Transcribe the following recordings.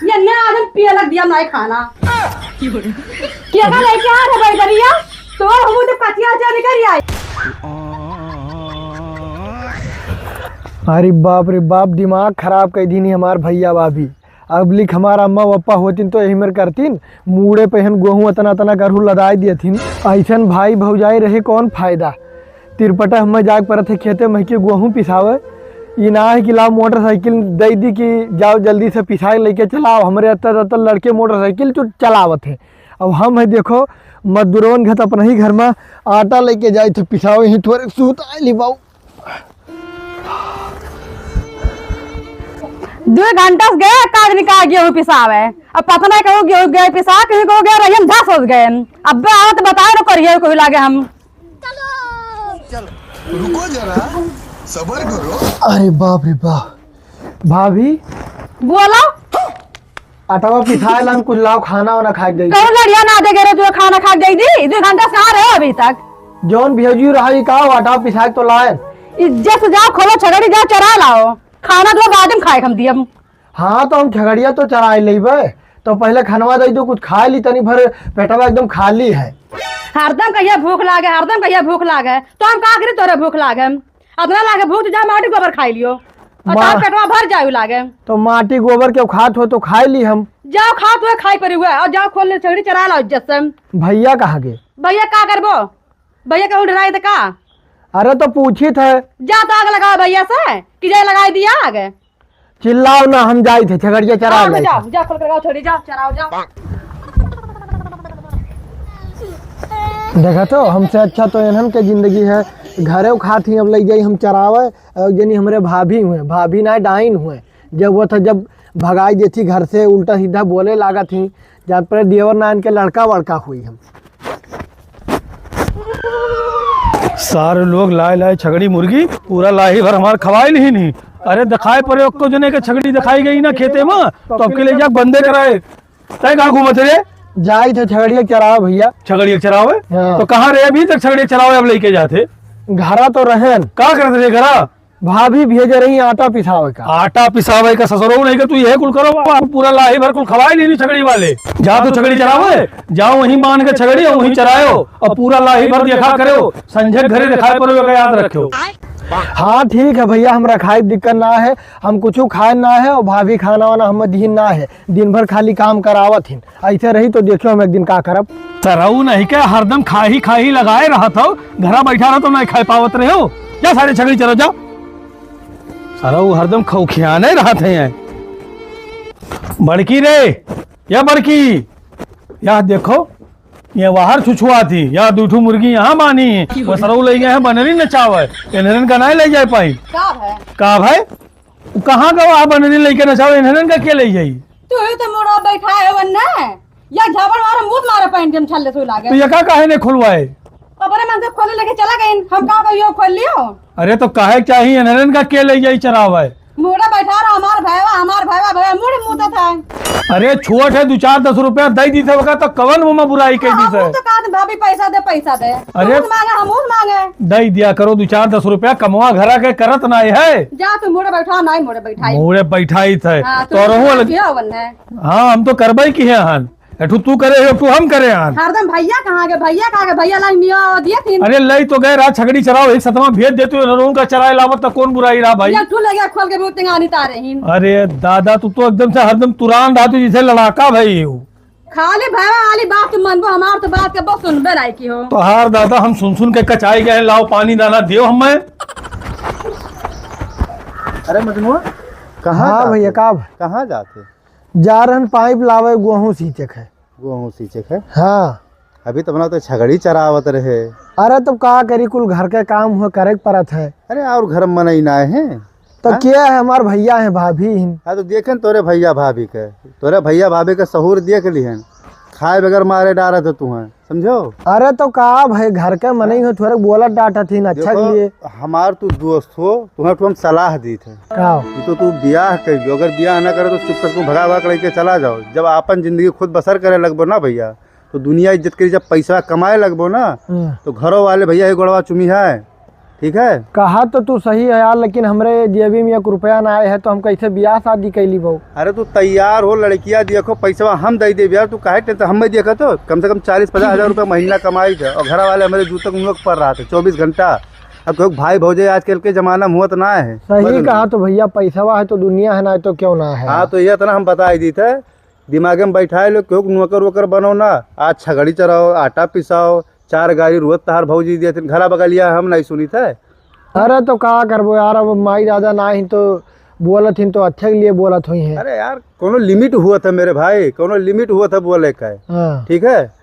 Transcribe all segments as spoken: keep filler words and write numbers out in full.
ये ने आदम पिए लग दिया नाई खाना। क्या का लेके आ रहे भाई दरिया? तो हम तो कचिया जा निकल आई। अरे बाप रे बाप, दिमाग खराब कर दीनी हमार भैया भाभी। अब लिख हमार अम्मा पप्पा होतिन तो यही मेर करतिन, मूड़े पे हन गोहूँ अतना अतना गरहू लदाई दियथिन। ऐसन भाई भौजाई रहे कौन फायदा? तिरपटा हमें जाग परत है खेते में कि गोहूँ पिसावे। ई ना है कि लाओ मोटरसाइकिल दे दी कि जाओ जल्दी से पिसाए लेके चलाओ। हमरे अत्तर अत्तर लड़के मोटरसाइकिल चु-, चलावत है। अब हम है देखो मजदूरवन घर अपना ही घर में आटा लेके जाए थे पिसावे ही थोड़े सूत आइली बाऊ। दो घंटा से गए एक आदमी का गेहूँ पिसावे। अब पता नहीं कहूँ गेहूँ गए पिसा, कहीं को गए रहियन झस हो गए। अब आवत बताए न करिए कोई लागे हम। चलो, रुको जरा, सबर करो। अरे बाप रे बाप। भाभी। बोलो। आटावा पिसाए लान कुछ लाओ, खाना वाना खाए के दे। कौन लड़िया ना दे गए रे, तू खाना खा के दे दी? दो घंटा से कहाँ रहे अभी तक? जौन भेजियो रहा, ई का आटा पिसाए के तो लाए। इज्जत से जाओ, खोलो छगड़ी, जाओ चरा लाओ। खाना तो बाद में खाए हम दियम। हाँ, तो हम छगड़िया तो चराए लेबे, तो पहले खनवा दे दो, कुछ खाए ली, तनी भर पेटवा एकदम खाली है। हरदम कहिया भूख लागे, हरदम कहिया भूख लागे, तो हम का करी तोरे भूख लागे? अतना लागे भूख, जा माटी गोबर खाई लियो, और मा-, तार पेटवा भर जाए लागे। तो माटी गोबर के खात हो तो खाई ली हम। जाओ खात हो खाई परी हुआ, और जाओ खोल ले छगड़ी चरा लाओ इज्जत से। भैया कहाँ गे? भैया का करबो? भैया कहूँ डराई तो का? अरे तो पूछी थे। जा तो आग लगाओ भैया से कि जाए लगाई दिया आग। चिल्लाओ ना, हम जाई थे छगड़िया चराओ हाँ, जाई जाओ, थे। जाओ, खोल कर लगाओ, छोड़ी, जाओ, चराओ, जाओ। देखा तो, हमसे अच्छा तो इन्हन के जिंदगी है। घरे खात ही अब ले जाई हम चरावे, और जनी हमरे भाभी हुए, भाभी ना डाइन हुए। जब वो था, जब भगाई देती घर से, उल्टा सीधा बोले लागत ही, जान पर देवर नारायण के लड़का वड़का हुई हम। सारे लोग लाए लाए छगड़ी मुर्गी, पूरा लाही भर हमार खवाए नहीं, नहीं। अरे दिखाए परे ओक्को जने के छगड़ी दिखाई गई ना खेते में, तो अब के ले जाके बंदे कराए। तय कहाँ घूमत रे? जाई थे छगड़िया चरावे भैया। छगड़िया चरावे? हाँ। तो कहाँ रे अभी तक छगड़िया चरावे अब लेके जाते? घरा तो रहेन। का करत रे घरा? भाभी भेजे रही आटा पिसावे का। आटा पिसावे का ससुरो नहीं का, तू यह कुल करो, पूरा लाही भर कुल खवाए लेनी छगड़ी वाले। जा तो छगड़ी चरावे, जाओ वहीं बांध के छगड़ी और वहीं चरायो और पूरा लाही भर देखा करो, संझे घरे दिखाए पड़ो का याद रखो। हाँ ठीक है भैया, हम रखाई दिक्कत ना है, हम कुछ खाए ना है और भाभी खाना वाना हम दीन ना है, दिन भर खाली काम करावत हिन। ऐसे रही तो देखियो हम एक दिन का करब। सरऊ नहीं के हरदम खाही खाही लगाए रहत हो, घरा बैठा रहो तो नहीं खाए पावत रहे हो। जा सारे छगड़ी चलो जा। सरऊ हरदम खौखियाने रहत हैं। बड़की रे, या बड़की, या देखो, ये बाहर छुछुआ थी, या दू ठो मुर्गी यहाँ बानी, वो सरऊ ले गए हैं बनरी नचावे, इन्हरन का नहीं ले जाए पाई। का है? का भाई? उ कहाँ का वहाँ बनरी लइके नचावे, इन्हन का के ले जाई? तू ही तो मुड़ा बैठा है वन्ने। या झापड़ मारो, मुंह मारो, पहन के हम छल्ले सोई लागे। तो ये का काहे ने खुलवाए? अपने मन से खोले लेके चला गई, हम का कहियो खोल लियो? अरे तो काहे के चाहिए, इन्हन का के ले जाई चरावे? मुड़ा बैठा रहा, हमार भैवा, हमार भैवा, भैवा, मुड़ मुता था। अरे छोट है, दो चार दस रुपया दे दी थे, ओका तो कवन मुंह में बुराई कह दी हाँ, थे? हम तो कहा थे, भाभी पैसा दे, पैसा दे। अरे तू मांगे, हम उस मांगे। दे दिया करो दो चार दस रुपया, कमवा घरा के करत ना है। जा तू मुड़े बैठा, नहीं मुड़े बैठाई। मुड़े बैठाई थे। हाँ, तू तो रहू मुड़े लग- किया वन है। हाँ, हम तो करबे की है हाल। एठू तू करे हो, तू हम करे हाल। हरदम भैया कहाँ गए, भैया कहाँ गए, भैया लाई मिया दिए थी। अरे लई तो गए रहा छगड़ी चराओ, एक सतवा भेज देते हो, रहू का चराए लावत तो कौन बुराई रहा भाई? या तू लगे खोल के बहुत तिंगानी तारे ही। अरे दादा, तू तो एकदम से हरदम तुरान रहा, तू जैसे लड़ाका भाई हो। खाली भैया वाली बात तुम मनबो, हमार तो बात के बस सुनबे लायकी हो। तोहार दादा हम सुन सुन के कचाई गए, लाओ पानी दाना दियो हमें। अरे मजनू, कहाँ हाँ जाते? भैया, का भ-, कहाँ जाते? जा रहन पाइप लावे, गोहूँ सींचे के है। गोहूँ सींचे के है? हाँ। अभी तो अपना तो छगड़ी चरावत रहे। अरे तो का करी, कुल घर के काम हो, करे के परत है। अरे और घर में मनई ना है? तो हाँ? के है? हमार भैया है, भाभी हिन। हाँ, तो देखे न तोरे भैया भाभी के, तोरे भैया भाभी के सहूर देख लिहन, खाए बगैर मारे डारत है तुहें, समझो? अरे तो का भाई, घर के मनई हो, थोड़े बोलत डांटत हिन, अच्छा देखो, के लिए। हमार तू दोस्त हो, तुम्हें तो हम सलाह दी थे। का? ये तो तू ब्याह कर लो, अगर ब्याह ना करे तो चुप कर तू भगा भगा के लेके चला जाओ। जब आपन जिंदगी खुद बसर करे लगबो ना भैया, तो दुनिया इज्जत करी, जब पैसा कमाए लगबो ना, हम्म। तो घरों वाले भैया ये गोड़वा चुमी है। ठीक है? कहा तो तू सही है यार, लेकिन हमरे जेबी में एक रुपया ना आए है, तो हम कैसे बियाह शादी कैली बहू? अरे तू तैयार हो, लड़किया देखो, पैसवा हम दे देब यार, तू काहे टेंशन, हम देखा तो कम से कम चालीस पचास हजार रुपया महीना कमाई थे, और घर वाले हमारे जूतक मुँह पर रहा था चौबीस घंटा। अब क्यों भाई भौजाई आजकल के जमाना में हुआ तो ना है। सही कहा तो भैया, पैसवा है तो दुनिया है, ना तो क्यों ना है। हाँ, तो ये इतना हम बता ही दी थे, दिमाग में बैठाए लो, क्यों नौकर वोकर बनो ना, आज छगड़ी चराओ, आटा पिसाओ, चार गाड़ी रोज तहार भौजी देथिन, घरा बगलिया हम नहीं सुनी थे। अरे तो का करबो यार, अब माई दादा ना ही तो बोलत हिन तो अच्छे के लिए बोलत हुई हैं। अरे यार, कोनो लिमिट हुआ था मेरे भाई, कोनो लिमिट हुआ था बोले का। हाँ। ठीक है?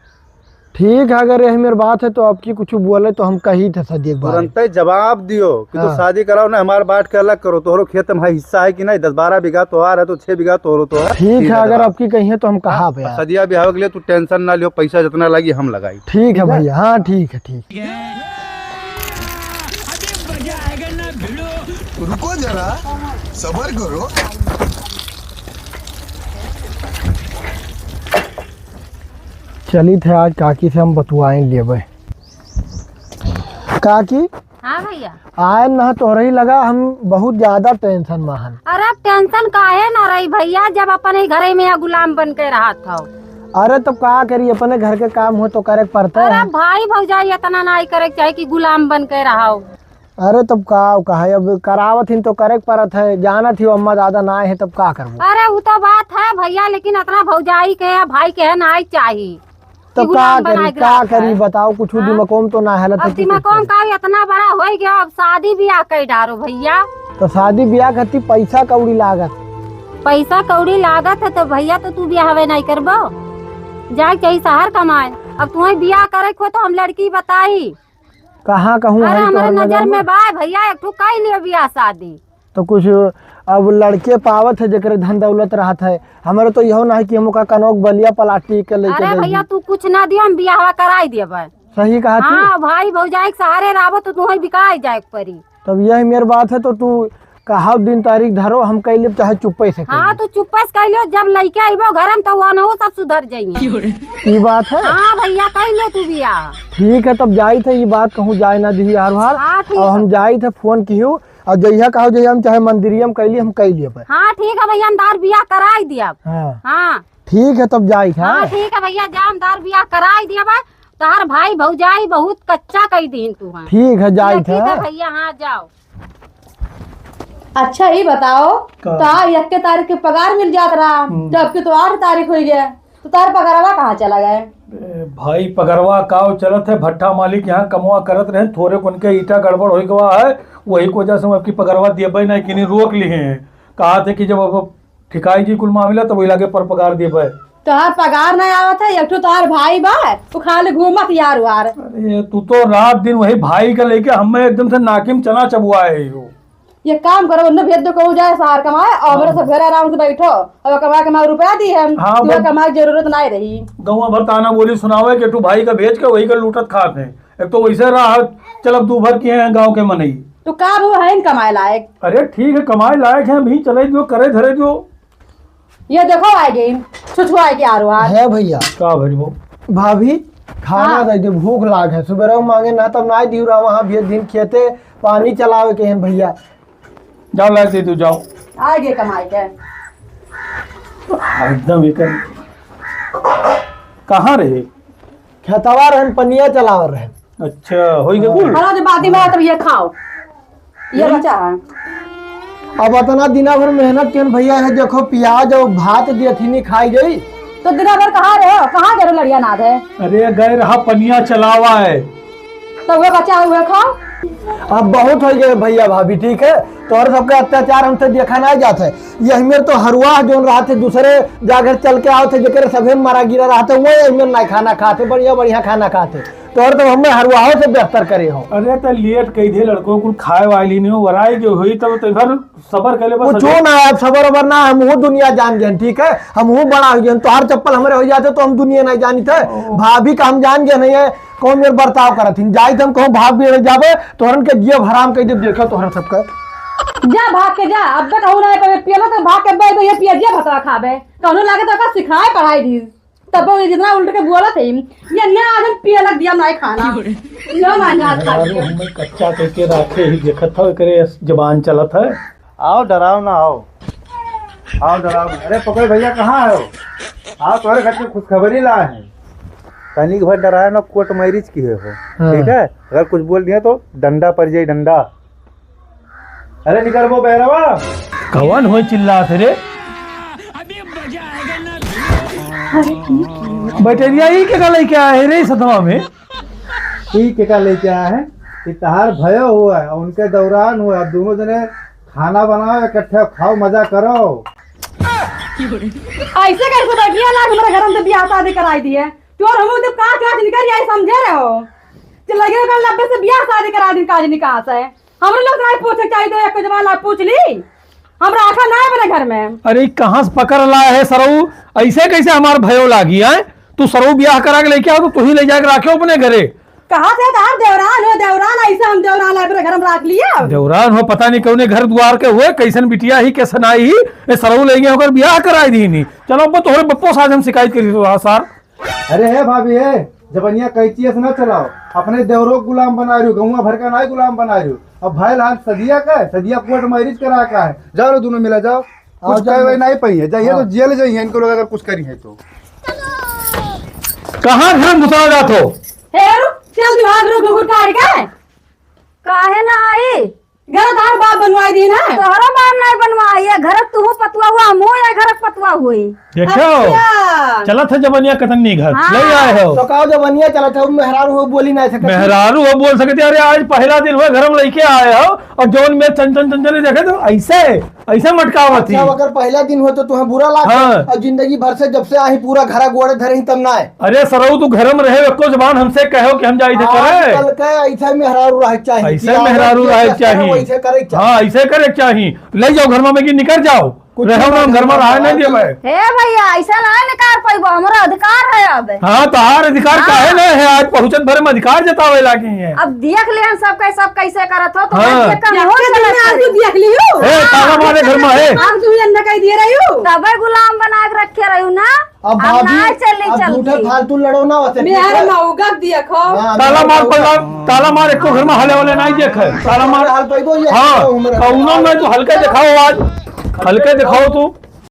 ठीक है, अगर यही मेरी बात है तो आपकी कुछ बोले तो हम कही थे सदी एक बार। तुरंते जवाब दियो कि तो हाँ। शादी कराओ ना, हमारे बांट के अलग करो, तोहरो खेत में हिस्सा है कि नहीं, दस बारह बीघा तोहार है तो छह बीघा तोहरो तो है। ठीक है, अगर आपकी कही है तो हम कहा हाँ, पे यार। सदिया ब्याह के लिए तू टेंशन ना लियो, पैसा जितना लगी हम लगाई। ठीक है भैया, हाँ ठीक है, ठीक। रुको जरा, सबर करो। चलित है, आज काकी से हम बतुआइन लेबे। काकी, हाँ भैया। आए न तोहरही लगा, हम बहुत ज्यादा टेंशन में हन। अरे टेंशन काहे न रही भैया, जब अपने घरे में या गुलाम बन के रहत हो। अरे तो का करी, अपने घर के काम हो तो करे के पड़ता है। अरे भाई भौजाई इतना नाई करे के चाही कि गुलाम बन के रहो। अरे तब का कहा, अब करावत हिन तो करे के पड़त है, जानत ही अम्मा दादा ना है तब का करबो। अरे उ तो बात है भैया, लेकिन इतना भौजाई के है, भाई के है, नाई चाही। तो का करी, का करी बताओ, कुछ दिमागों में तो ना हेलत है। अब दिमागों का इतना बड़ा हो गया, अब शादी ब्याह कर डारो भैया। तो शादी ब्याह खातिर पैसा कौड़ी लागत। पैसा कौड़ी लागत है तो भैया तो तू ब्याह हवे नहीं करबो, जाए चाही शहर कमाए। अब तुम्हें ब्याह करे को तो हम लड़की बताई। कहाँ कहूँ अरे है हमारे तोहर नजर नजर में में? बा भैया, एक ठो कई लियो ब्याह शादी। तो कुछ अब लड़के पावत है जेकरे धन दौलत रहत है। हमारे तो यहो ना है कि हम ओका कनोक बलिया प्लास्टिक के लेके अरे जाइए। भैया तू कुछ ना दियो, हम बियाहवा कराई देबे। सही कहा तू। हाँ भाई भौजाई के सहारे रहबो तो तुहे बिकाई जाए के पड़ी। तब यही मेर बात है तो तू कहा दिन तारीख धरो, हम कह लेब चाहे चुप्पे से कह हाँ लेब। तू चुप्पे से कह लियो, जब लइके अइबो घर में तो वनहु सब सुधर जाइए। ई बात है। हाँ भैया कह लियो तू बियाह। ठीक है तब जाई थे, ई बात कहूँ जाए ना दी यार भार। हाँ ठीक और है। हम जाई थे फोन किहू और जइहा कहो जइहा हम चाहे मंदिरिया में कैली हम कैली अब। हाँ ठीक है भैया, हम तार बियाह कराई दिया। हाँ। हाँ। ठीक है तब जाई था। हाँ ठीक है भैया, जा हम तार बियाह कराई दिया बा। तार भाई भौजाई बहुत कच्चा कई दीन तू हाँ। ठीक है जाई ठीक है था। भैया हाँ जाओ। अच्छा ई बताओ, का? तार इक्के तारीख के पगार मिल जात रहा, हम्म। तो अब के तो आठ तारीख होइ गया। तो तार पगरवा कहाँ चला गए? ए, भाई, पगरवा काव चलत है, भट्ठा मालिक यहाँ कमवा करत रहे, थोरे कुन के ईटा गड़बड़ होइ गवा है, वही की वजह से हम आपकी पगरवा दिए भाई नहीं, किन्हीं रोक लिए हैं। कहा थे कि जब अब ठिकाई जी कुल मामला, तब वही लागे पर पगार दिए भाई। तोहार पगार नहीं आवत है, एक ठो तोहार भाई बा, वो खाली घूमत यार वार। अरे, तू तो रात दिन वही भाई का लेके हमें एकदम से नाकिम चना चबुआ है यो। ये काम करो, उन्हें भेज दो, कहूँ जाए शहर कमाए, और मेरे सब घर आराम से बैठो, और कमा कमा रुपया दी हम, हाँ, तुमको बस। कमाए की जरूरत नहीं रही। गौवा भर ताना बोली सुनावे कि तू भाई का भेज के वही का लूटत खात है। एक तो वैसे रहा, चलब दू भर के हैं गाँव के मनई। तो का वो है इन कमाए लायक? अरे ठीक है, कमाए लायक है, अभी चले जो, करे धरे जो। ये देखो आ गई, छुछुआ के आरो आ। है भैया। का भइल बो? भाभी, खाना हाँ। दे दे, भूख लाग है। सुबह मांगे ना तब ना दियो रहा, वहाँ भेज दिन खेते पानी चलावे के हैं भैया। जाओ लाइट दे दो, जाओ। आ गए कमाई के। एकदम एकर कहाँ रहे? खेतवा रहन, पनिया चलावर रहन। अच्छा, होई गए कुल? अरे, जो बाती में तब ये खाओ, ये बचा है। अब इतना दिना भर मेहनत केन भैया है, देखो प्याज और भात दिए थी, नहीं खाई गई। तो दिना भर कहाँ रहे हो, कहाँ गए लड़िया ना थे? अरे, गए रहा पनिया चलावा है। तो वह बचा हुआ खाओ। अब बहुत हो गए भैया भाभी, ठीक है, तोहरे सबके अत्याचार हमसे देखा नहीं जात है। ये हमें तो हरुआ जोन रहा थे, दूसरे जागर चल के आओ थे, जेकरे सभे मारा गिरा रहा थे, वो हमें नहीं खाना खाते, बढ़िया बढ़िया खाना खाते। तोहरे तो हमें हरुआओ से बेहतर करे हो। अरे तो लेट कही थे लड़कों, कुल खाए वाली नहीं हो, वराई जो हुई तब तो इधर सबर कर ले बस। कुछ हो ना, अब सबर ओबर ना, हम वो दुनिया जान गए, ठीक है, हम वो बड़ा हो गए, तोहार चप्पल हमारे हो जाते तो हम दुनिया नहीं जानी थे। ओ। भाभी का हम जान गए नहीं है, कौन मेर बर्ताव करत हिन? जाई त हम कहूँ भाग भी रह जाबे, तोहरन के जियब हराम कह देब, देखो तोहरा सबका। जा भाग के जा, अब तक कहूँ ना पे पियला तो भाग के बैठ ये पिया जिया भतवा खाबे। कहूँ लागे तो का सिखाए पढ़ाई दी। तब वो जितना उल्ट के बोलत है, ये ना आज हम पिए लग दिया, ना खाना। लो ना, ना खा अरे लिया। हमें कच्चा करके रखे ही देखत हो, एकरे जबान चलत है। आओ, डराओ ना, आओ। आओ, डराओ ना। अरे पकड़ भैया, कहाँ हो? आओ, तोहरे घर के खुशखबरी ला है। तनिक भर डराए ना, कोर्ट मैरिज की है हो। हाँ। ठीक है, अगर कुछ बोल दिया तो डंडा पड़ जाई, डंडा। अरे निकर वो बैरवा। कवन हो चिल्लात रे? बैटरिया ई के का लेके आए रे सतवा में? ई के का लेके आए हैं? ई तहार भयो हुआ है, उनके दौरान हुआ है, दोनों जने खाना बनाओ, इकट्ठे खाओ, मजा करो। ऐसे कैसे बैठिया ना, हमारे घर में तो बियाह शादी कराई दिए। चोर हम तो का क्या निकल आई, समझे रहे हो? चल लगे कर लब्बे से बियाह शादी करा दी, काज निकास है। हमरे लोग से नहीं पूछे चाहिए, तो एक जमाना पूछ ली। हमरा आखा ना है अपने घर में। अरे, ई कहाँ से पकड़ लाए है सरऊ? ऐसे कैसे हमार भयो लागी है? तू सरऊ बियाह करा के लेके आओ, तो तू ही ले जाके रखे अपने घरे। कहा थे तार देवरान हो, देवरान, ऐसे हम देवरान अपने घर में रख लिया। देवरान हो, पता नहीं कौने घर द्वार के हुए, कैसन बिटिया ही, कैसन आई ही, ये सरऊ ले गए होकर बियाह कराई दी नहीं। चलो, अब तोहरे बप्पो साथ हम शिकायत करी तो सार। अरे हे भाभी, हे जबनिया कैंची से ना चलाओ, अपने देवरो के गुलाम बना रही हो, गौवा भर का नाई गुलाम बना रही हो। अब भाई लाल सदिया का है, सदिया कोर्ट मैरिज करा का है, जाओ रे दोनों मिला जाओ। कुछ जाओ। कहे नहीं पाई है, जाइए तो हाँ। जेल जाइए, इनको लोग अगर कुछ करी है तो। कहाँ घर में घुसा जात हो? हे रुक, चल दिमाग रुक, रुक, रुक, काहे का है? काहे ना आई? घर तार बाप बनवाई दी ना। तोहरा बाप नहीं बनवाई, ये घर तू पतवा हुआ, हम ये घर पतवा हुई। देखो, अच्छा। चलत है जबनिया कतन निघत, हाँ। ले आए हो। तो का जबनिया चलत है, मेहरारू हो बोली नहीं सकत। मेहरारू हो बोल सकते, अरे आज पहला दिन हुआ घर में लेके आए हो और जौन में चंचन चंचन देखे तो ऐसे, ऐसे मटकावत ही। अच्छा, अगर पहला दिन हो तो तुम्हें बुरा लागत हाँ। और जिंदगी भर से जब से आई पूरा घरा गोड़े धरे ही तब ना आए। अरे सरऊ, तू घर में रहे, एको जबान हमसे कहो कि हम जाई थे करे। आजकल के ऐसे मेहरारू रहे के चाही। ऐसे कि मेहरारू आदमी रहे के जैसे चाही। वैसे करे के चाही। हाँ, ऐसे करे के चाही। ले जाओ घर में, कि निकर जाओ। कुछ रहो ना, हम घर में रहे नहीं देबे। हे भैया, ऐसा ना निकार पाइबो, हमारा अधिकार है अब। हाँ, तहार अधिकार हाँ। काहे नहीं है? आज पहुँचत भर में अधिकार जतावे लागी है। अब देख लिहन सब कैसे, सब कैसे करत हो, तो हाँ। देख के हम हो जाके चलत दिन में आज हई। तू देख लियो। ए, ताला मारे घर में है। हम तू अंदर कह दिए रही हो। तबे गुलाम बना के रखे रही हो ना। अब अब भाभी, ना चली अब झूठे चलती। फालतू लड़ो ना वैसे, ठीक मेहर है? मऊगा देखो। हाँ, ताला मेहर मार मऊगा। पल्ला, ताला मार, एको घर में हले वाले नहीं देखे। ताला मार। हाल तो इधर ये हाँ, है, उम्र है। कौनो में तो हल्के दिखाओ आज, हल्के दिखाओ तू।